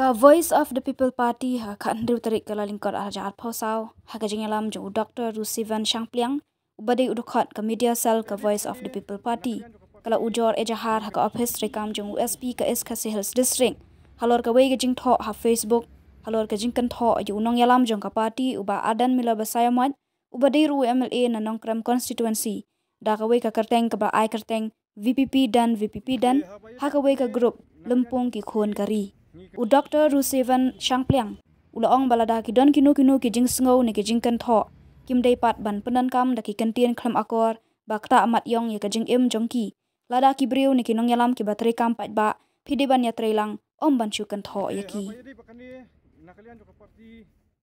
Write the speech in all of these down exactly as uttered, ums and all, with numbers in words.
Ka Voice of the People Party ha ka khathynriew tarik ka Kyllalyngkot arhajar arphew saw, ha ka jingïalam jong u Doctor Rusivan Shangpliang, uba dei u dkhot ka media cell ka Voice of the People Party, ka la ujor ejahar ha ka ophis treikam jong u S P ka East Khasi Hills District, halor kawei ka jingthoh ha Facebook, halor ka jingkynthoh ïa u nongïalam jong ka party u Bah Ardent Miller Basaiawmoit, uba dei ruh u M L A na Nongkrem constituency, da kawei ka kyrteng kaba ai kyrteng V P P done, V P P done, ha kawei ka group Lympung ki khun ka ri. U Doctor Rusivan Shangpliang u la ong ba lada ki don kino kino ki jingsngew ne ki jingkynthoh, kim dei pat ban pyndonkam da ki kyntien khlem akor ba ktah mat ïong ïa ka jingim jong ki. Lada ki briew ne ki nongïalam kiba treikam paidbah, phi dei ban ïatreilang, ym ban shu kynthoh ïa ki.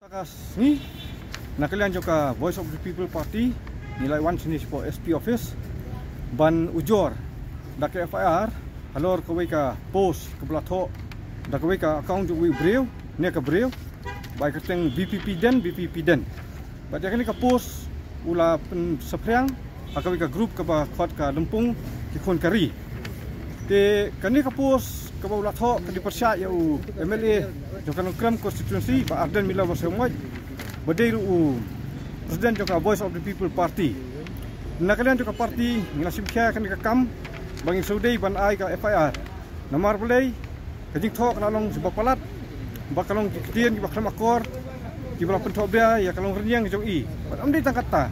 Ka sngi, na ka liang jong ka Voice of the People Party, ngi la wan shane shapoh S P office ban ujor da ka F I R halor kawei ka post kaba la thoh da kawei ka account jong uwei u briew, ne ka briew, ba ai kyrteng V P P done, V P P done. Bad ïa kane ka post u la pynsaphriang ha kawei ka group kaba khot ka Lympung ki khun ka ri. Te kane ka post kaba u la thoh ka dei pyrshah ïa u M L A jong ka Nongkrem constituency, Bah Ardent Miller Basaiawmoit, ba dei ruh u president jong ka Voice of the People Party. Na ka liang jong ka party ngi la shim khia kane ka kam ba ngin sa dei ban ai ka F I R. Namar balei, ka jingthoh ka la long shu ba palat, ba ka long ki ktien kiba khlem akor, kiba la pynthoh bha ïa ka long rynïeng jong i. Bad ym dei tang katta,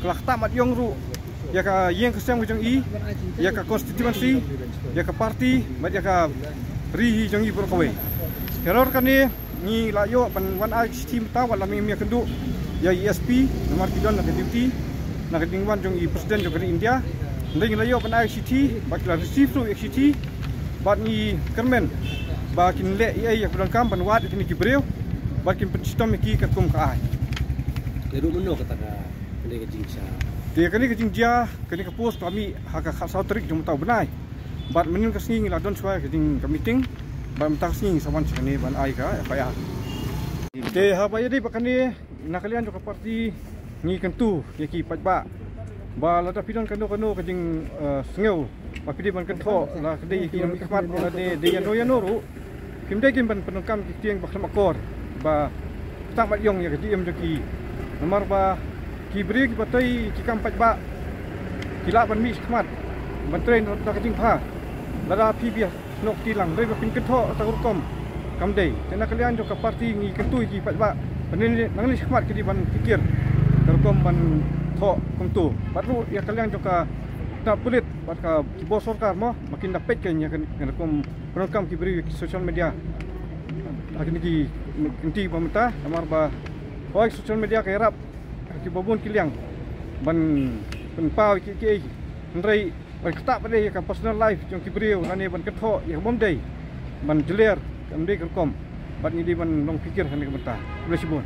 ka la ktah mat ïong ruh ïa ka ïing ka sem jong i, ïa ka constituency, ïa ka party, bad ïa ka ri hi jong i baroh kawei. Halor kane ngi la ïoh ban wan ai shithi mynta, wat la mynmiet kynduh ïa i S P, namar ki don na ka duty na ka jingwan jong i president jong ka ri India. Hynrei ngi la ïoh ban ai shithi, bad ki la receive ruh ïa shithi, bad ngi kyrmen ba kin leh ïa ei ïa ka donkam ban wad ïa kine ki briew, bad kin pynshitom ïa ki katkum ka aiñ. Te ruh mynno kata ka, kane ka jingjia? Te kane ka jingjia, kane ka post ka la mih ha ka khatsaw tarik jong mynta u bnai. Bad mynhynnin ka sngi ngi la don shuwa ka jing ka meeting, bad mynta ka sngi ngi sa wan sha kane ban ai ka F I R. Te haba ïadei bad kane, na ka liang jong ka party ngi kyntu ïa ki paidbah ba lada phi don kano kano ka jing, eh, sngew ba phi dei ban kynthoh, la ka dei ïa ki nongmihkhmat, la dei, dei ïano ïano ruh, kim dei kin ban pyndonkam ki ktien ba khlem akor ba ktah mat ïong ïa ka jingim jong ki. Namar ba ki briew kiba trei ki kam paidbah ki lah ban mih shakhmat ban trei na ka jingbha. Lada phi bia snoh kti lang, hynrei ba phin kynthoh kata ka rukom, kam dei. Te na ka liang jong ka party ngi kyntu ïa ki paidbah ba nangne nangne shakhmat ki dei ban kikir ka rukom ban thoh kumto. Bad ruh ïa ka liang jong ka tnat pulit bad ka ki bor sorkar mo, ba kin da peit kein ïa ka rukom pyndonkam ki briew ïa ki social media ha kine ki kynti ba mynta, namar ba hooid social media ka ïarap ha kiba bun ki liang ban pynpaw ïa kiei kiei, hynrei ban ktah pat ïa ka personal life jong ki briew lane ban kynthoh ïa ka bym dei, ban jler kam dei ka rukom. Bad ngi dei ban long phikir ha kane ka bynta. Khublei shibun.